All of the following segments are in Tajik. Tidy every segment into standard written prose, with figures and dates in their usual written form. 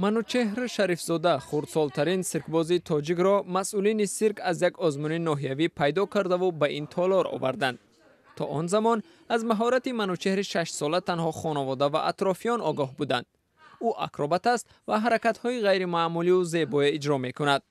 Манучеҳр Шарифзода, хурдсолтарин сиркбози тоҷикро масъулини сирк аз як озмуни ноҳиявӣ пайдо кардаву ба ин толор оварданд. То он замон аз маҳорати Манучеҳри 6-сола танҳо хонавода ва атрофиён огоҳ буданд. Ӯ акробат аст ва ҳаракатҳои ғайримаъмулию зебое иҷро мекунад.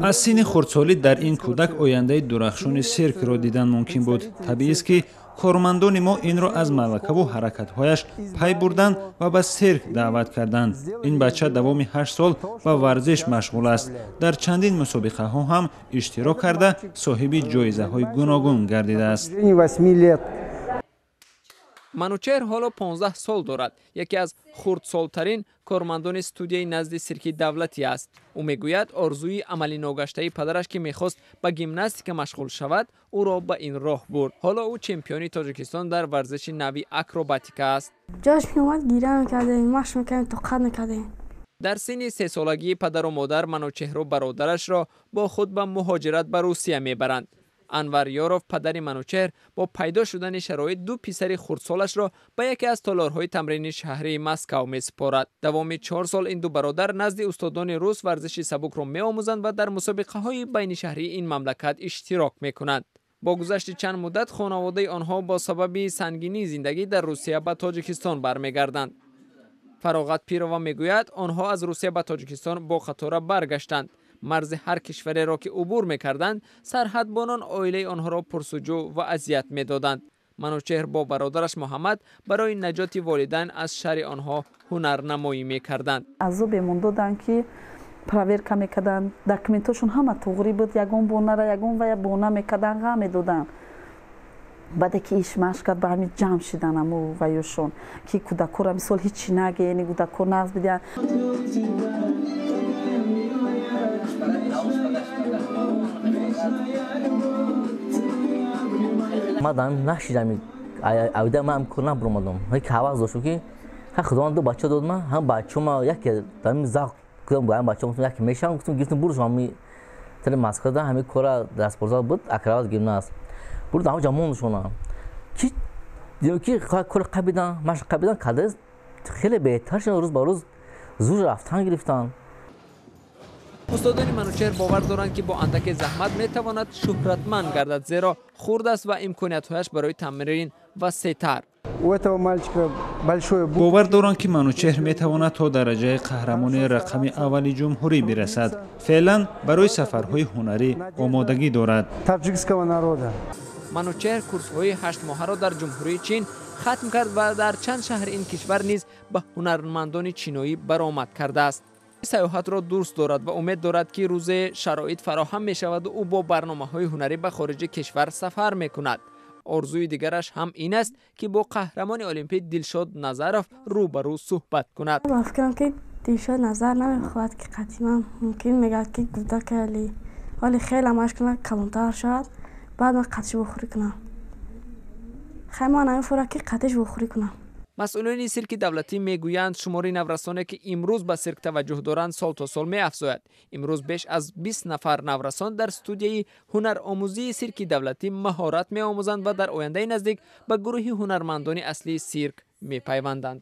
Аз синни хурдсолӣ дар ин кӯдак ояндаи дурахшони сиркро дидан мумкин буд. Табиист, ки кормандони мо инро аз малакаву ҳаракатҳояш пай бурданд ва ба сирк даъват карданд. Ин бача давоми 8 сол ба варзиш машғул аст. Дар чандин мусобиқаҳо ҳам иштирок карда, соҳиби ҷоизаҳои гуногун гардидааст. Манучеҳр ҳоло 15 сол дорад. Яке аз хурдсолтарин кормандони студияи назди сирки давлатӣ аст. Ӯ мегӯяд, орзуи амалиногаштаи падараш, ки мехост ба гимнастика машғул шавад, ӯро ба ин роҳ бурд. Ҳоло ӯ чемпиони Тоҷикистон дар варзиши нави акробатика аст. Ҷош меомад, гиря мекардем, машқ мекардем, тоқат мекардем. Дар синни 3-солагӣ падару модар Манучеҳру бародарашро бо худ ба муҳоҷират ба Русия мебаранд. Анвар Ёров, падари Манучеҳр, бо пайдо шудани шароит ду писари хурдсолашро ба яке аз толорҳои тамрини шаҳрии Москав месупорад. Давоми 4 сол ин ду бародар назди устодони рус варзиши сабукро меомӯзанд ва дар мусобиқаҳои байнишаҳрии ин мамлакат иштирок мекунанд. Бо гузашти чанд муддат хонаводаи онҳо бо сабаби сангинии зиндагӣ дар Русия ба Тоҷикистон бармегарданд. Фароғат Пирова мегӯяд, онҳо аз Русия ба Тоҷикистон бо қатора баргаштанд. Марзи ҳар кишвареро ки убур мекарданд, сарҳадбонон оилаи онҳоро пурсуҷӯ ва азият медоданд. Манучеҳр бо бародараш Муҳаммад барои наҷоти волидайн аз шарри онҳо ҳунарнамоӣ мекарданд. Азобемон доданд, ки проверка мекарданд, документошон ҳама туғрӣ буд, ягон бонара, ягон вая бона мекарданд, ғам медоданд. Баъде ки иш машқ кард, ба ҳамин ҷамъ шидан аму ваюшон, ки кӯдакора мисол ҳичи наге, яъне кӯдако нағз бидиҳанд. Ман дар нашидам, авида ман кор набуромадам. Ки ҳавас доштам, ки ха, Худованд ду бача дод, ман ҳам бачама яке дар завқ кудам, бо бача гуфтам, яке мешавам, гуфтам, гирифтам, бурдам ҳами тали Москва, да ҳами кора дар спортзал буд, акробат, гимнаст бурд, ҳама ҷа мондшона, ки дидам, ки кор қабидан, машқ қабидан кадес хеле беҳтар шуд, рӯз ба рӯз зур рафтан гирифтан. Устодони Манучеҳр бовар доранд, ки бо андаке заҳмат метавонад шӯҳратманд гардад, зеро хурд аст ва имкониятҳояш барои тамрин васеътар. Бовар дорам, ки Манучеҳр метавонад то дараҷаи қаҳрамони рақами аввали ҷумҳурӣ бирасад. Феълан барои сафарҳои ҳунарӣ омодагӣ дорад. Манучеҳр курсҳои 8-моҳаро дар Ҷумҳурии Чин хатм кард ва дар чанд шаҳри ин кишвар низ ба ҳунармандони чиноӣ баромад кардааст. Саёҳатро дӯст дорад ва умед дорад, ки рӯзе шароит фароҳам мешаваду ӯ бо барномаҳои ҳунарӣ ба хориҷи кишвар сафар мекунад. Орзуи дигараш ҳам ин аст, ки бо қаҳрамони олимпӣ Дилшод Назаров рӯ ба рӯ суҳбат кунад. Ба фикрам, ки Дилшод Назар намехоҳад, ки қатиман мумкин мегӯяд, ки кӯдакали ҳоли хеле машқ кунад, калонтар шавад, баъд ман қатиш вохӯрӣ кунам. Хай, ман намефорад, ки қатиш вохӯрӣ кунам. Масъулони сирки давлатӣ мегӯянд, шумори наврасоне, ки имрӯз ба сирк таваҷҷӯҳ доранд, сол то сол меафзояд. Имрӯз беш аз 20 нафар наврасон дар студияи ҳунаромӯзии сирки давлатӣ маҳорат меомӯзанд ва дар ояндаи наздик ба гурӯҳи ҳунармандони аслии сирк мепайванданд.